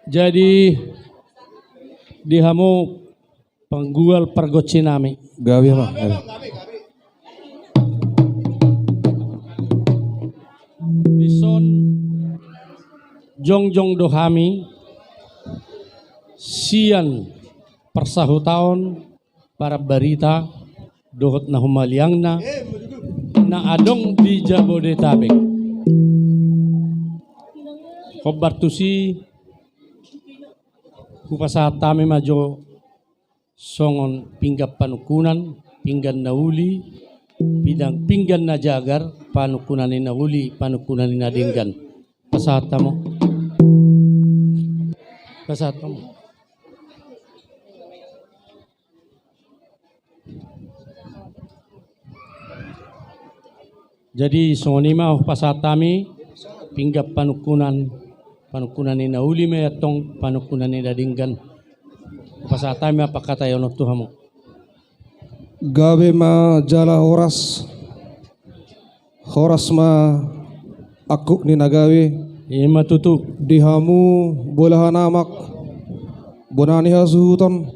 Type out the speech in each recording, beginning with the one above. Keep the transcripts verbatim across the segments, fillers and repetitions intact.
Jadi di hamu panggual pargonsi nami. Gabe ma, gabe. Dison jongjong do hami sian parsahutaon, parambarita dohot na humaliangna na adong di Jabodetabek. Hombar tusi hupasahat hami ma jo songon pinggan panungkunan, pinggan na uli, pidang-, pinggan na jagar, panungkunan ni na uli, panungkunan ni na denggan. Pasahat hamu. Pasahat hamu. Jadi songon i ma hupasahat hami pinggan panungkunan, panungkunan ni na uli ma i antong, panungkunan ni na denggan. Hupasahat hami ma pangkataion on tu hamu. Gabe ma jala horas. Horas ma angkup ni na gabe. I ma tutu. Di hamu bolahan amak, bona ni hasuhuton,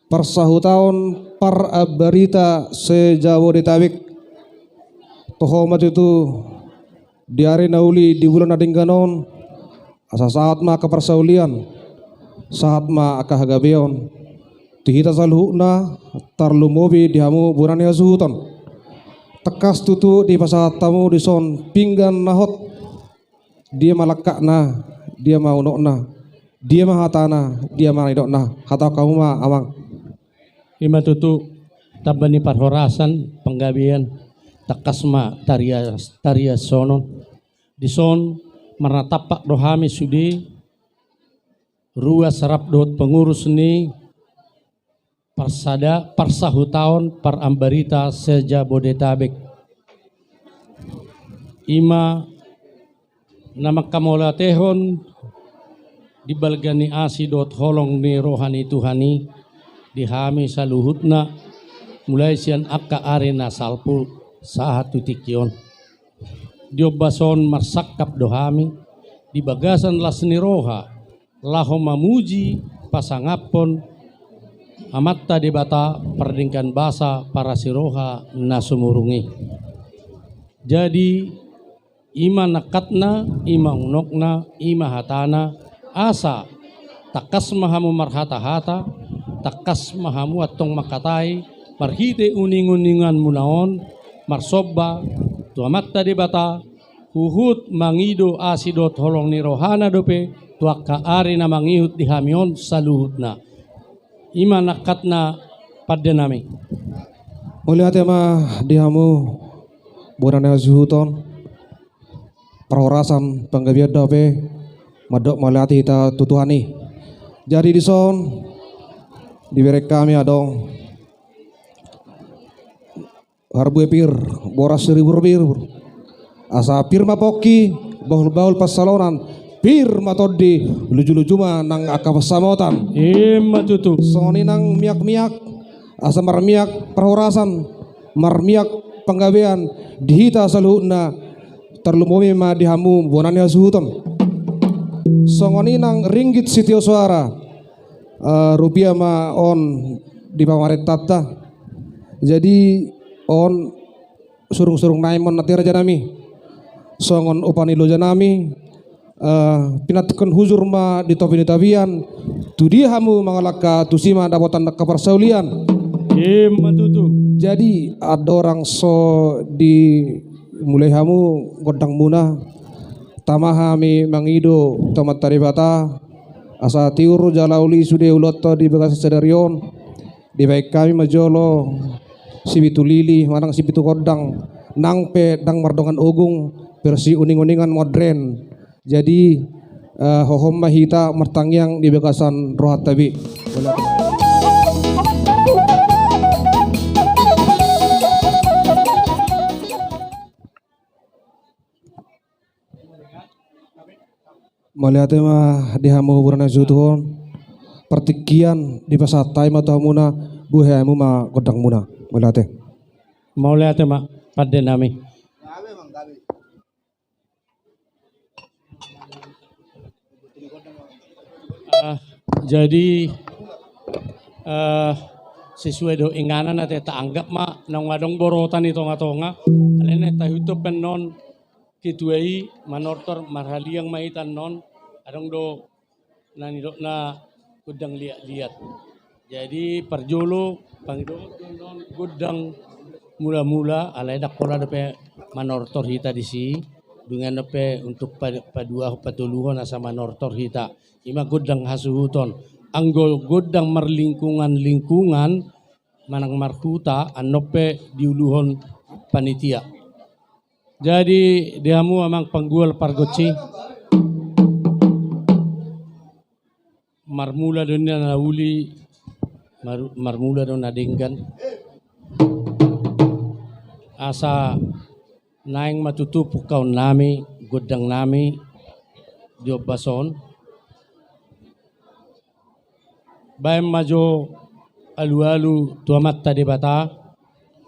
parsahutaon parambarita se-Jabodetabek. Toho ma tutu di ari na uli, di bulan na denggan on, asa sahat ma angka parsaulian, sahat ma angka hagabeon tu hita saluhutna, tarlumobi di hamu bona ni hasuhuton. Tangkas tutu dipasahat hamu dison pinggan na hot. Dia ma langkatna, dia ma unokna, dia ma hatana, dia ma nidokna? Hatahon hamu ma, amang. I ma tutu, tamba ni parhorasan, panggabean, tangkas ma tarias, tarias sonon. Dison marnatampak do hami sude ruas rap dohot pengurus ni parsada-, parsahutaon parambarita se-Jabodetabek. I ma na mangkamauliatehon di balga ni asi dohot holong ni roha ni Tuhan i di hami saluhutna, mulai sian angka ari na salpu sahat tu tingki on. Di ombas on marsangkap do hami di bagasan las ni roha laho mamuji pasangaphon Amanta Debata pardenggan basa parasi roha na sumurung i. Jadi i ma nangkatna, i ma unokna, i ma hatana, asa tangkas ma hamu marhata-hata, tangkas ma hamu antong mangkatai marhite uning-uninganmuna on, marsomba tu Amanta Debata, huhut mangido asi dohot holong ni rohana dope tu angka ari na mangihut di hami on saluhutna. I ma nangkatna, pande nami. Mauliate ma di hamu bona ni hasuhuton, parhorasan, panggabean dope, mandok mauliate hita tu Tuhan i. Jadi dison dibereng hami adong parbue pir, boras siribur-ribur. Asa pir ma pongki, bahul-bahul pansalongan, pir ma tondi, luju-luju ma nang angka pansamotan. I ma tutu. Songon i nang miak-miak, asa marmiak parhorasan, marmiak panggabean di hita saluhutna, tarlumobi ma di hamu bona ni hasuhuton. Songon i nang ringgit sitio soara, eh, rupiah ma on di pamarentanta. Jadi on surung-surung nami ma on nanti, raja nami, songon upa ni loja nami, eh, pinantikhon hujur ma di topi ni tapian, tu dia hamu mangalangka tusi ma dapotan angka parsaulian. I ma tutu. Jadi andorang so dimulai hamu gondangmuna, tama hami mangido tu Amanta Debata, asa tiur jala uli sude ulaonta di bagasan sadari on. Dibaen hami ma jolo sipitu lili manang sipitu gondang, nang pe ndang mardongan ogung, versi uning-uningan modern. Jadi, eh, hohom ma hita martangiang di bagasan rohanta be. Mauliate ma di hamu bona ni hasuhuton. Partingkian dipasahat hami ma tu hamuna, buhai hamu ma gondangmuna. Mauliate. Mauliate ma, pande nami. Ah, jadi, eh, sesuai do inganan ate, taanggap ma naung adong borotan i tonga-tonga. Alai na taihut pe annon ketua i manortor, marhaliang ma hita annon, adong do na nidokna gondang liat-liat. Jadi parjolo pangidohon gondang mula-mula, alai ndang pola dope manortor hita disi, dungian dope untuk pa-, paduahon, patoluhon asa manortor hita. Ima gondang hasuhuton. Anggo gondang marlingkungan-lingkungan manang marhuta, annon pe diuluhon panitia. Jadi di hamu amang panggual pargonsi, marmula do na uli, mar-, marmula do na denggan. Asa naeng ma tutu pungkaon nami, gondang nami di ombas on. Baen ma jo alu-alu tu Amanta Debata,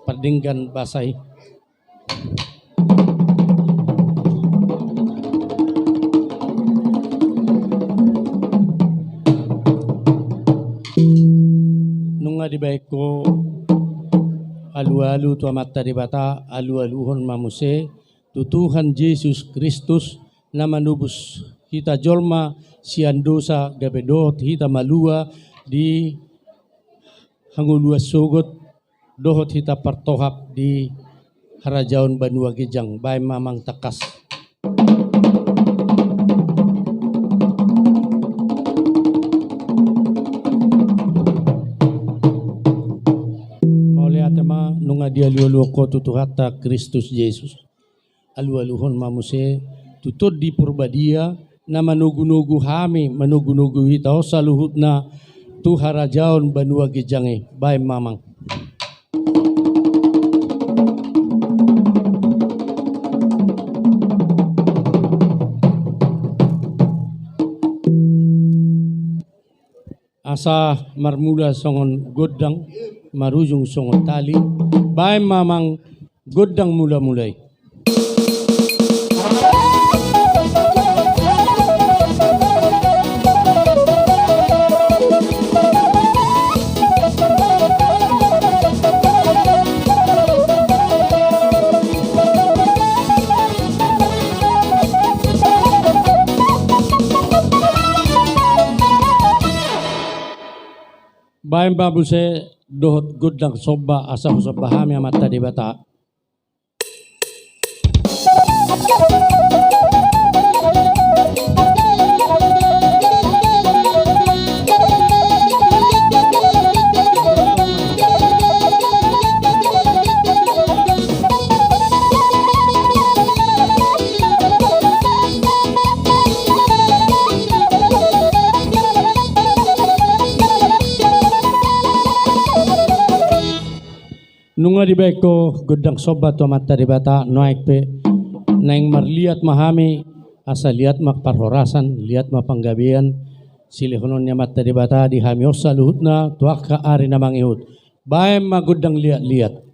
pardenggan basa i. Nunga dibaen ho alu-alu tu Amanta Debata, alu-aluhon ma muse tu Tuhan Jesus Kristus, na manobus hita jolma sian dosa, gabe dohot hita malua di hangoluan sogot, dohot hita partohap di harajaon banua ginjang. Baen ma amang tangkas. Mauliate ma, nunga dialu-aluhon ho tu Tuhanta Kristus Jesus. Alu-aluhon ma muse tu Tondi Porbadia, na manogu-nogu hami, manogu-nogu hita on saluhutna tu harajaon banua ginjang i. Baen ma amang. Asa marmula songon gondang, marujung songon tali. Baen ma amang gondang mula-mula i. Baen ma muse dohot gondang somba, asa husomba hami Amanta Debata. Nunga dibaen ho gondang somba tu Amanta Debata, nuaeng pe naeng marliat ma hami, asa liat ma parhorasan, liat ma panggabean, silehonon ni Amanta Debata di hami on saluhutna tu angka ari na mangihut. Baen ma gondang liat-liat.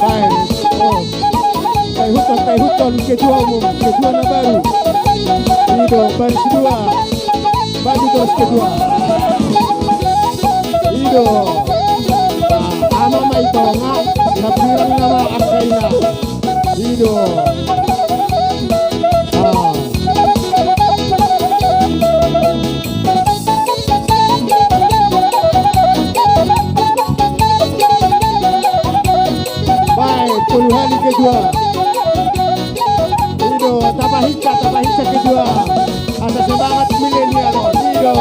Baen, oh. Taihuthon, taihuthon ketua umum, ketua na baru. I do, baris dua. Maju terus ketua. I do. Nah, ama ma i tonga, na bilang nama angka ina. I do. Ah. Baik, tolu hali ketua. I do, tapahinsa, tapahinsa ketua. Asa semangat milenial, i do.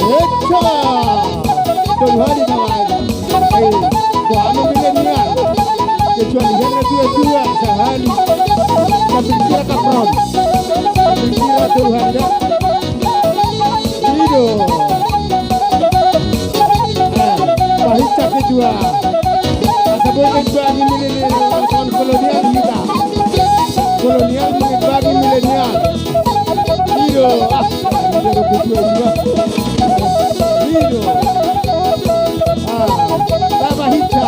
Eca. Tolu hali na baen. Eh, doa ma milenial. Kecuali hana tua-tua sahali. Tapi kira kapron. Tapi kira tolu hali da. I do. Eh, pahinsa ketua. Asa boi ketua ni milenial lawan kolonial hita. Kolonial mengimbagi milenial. I do. Ah, i do ketua juga. I do. Ah, taba hinsa.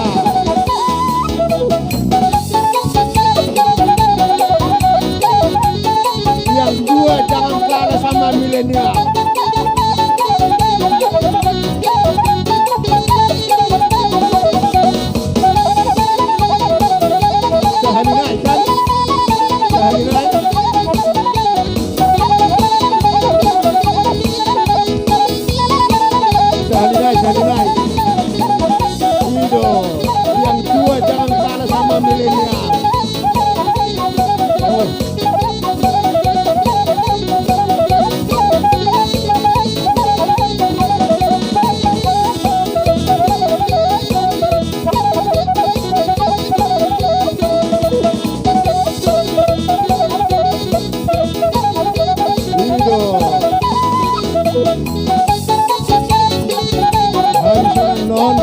Yang tua jangan kalah sama milenial. Sahali nai kan? Sahali nai. Sahali nai, sahali nai. I do, yang tua jangan kalah sama milenial. Oh. I do. Habisan non.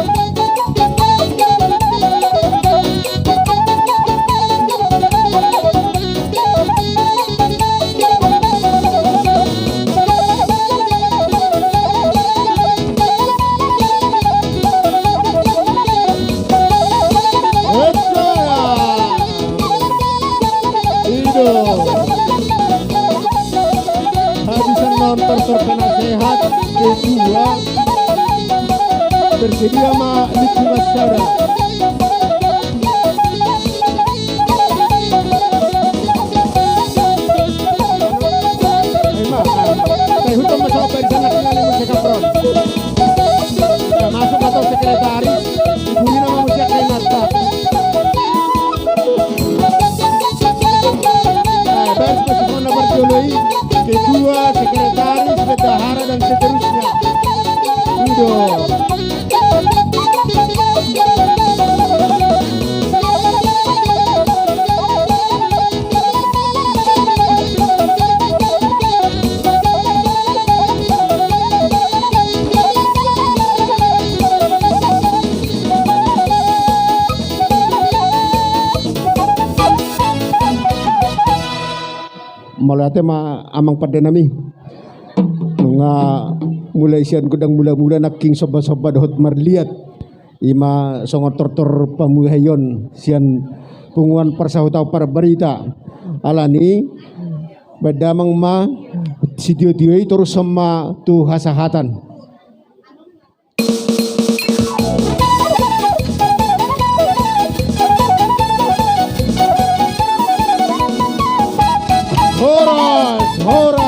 Habisan non tortor penasehat, ketua, bersedia ma lingkungan sada. Ima, ah, sai huton ma sobat di sana, tinggal di musik kapron. Termasuk atau sekretaris, ibu Ina ma musik kainata. Eh, baris musik na parjolo i, ketua, sekretaris, bendahara, dan seterusnya. I do. Mauliate ma amang pande nami. Nunga mulai sian godang mula-mula nangkin somba-somba dohot marliat. Ima songon tortor pamuhaion sian punguan parsahuta parbarita. Alani, baen damang ma sitio-tio i, torushon ma tu hasahatan. Horas, horas.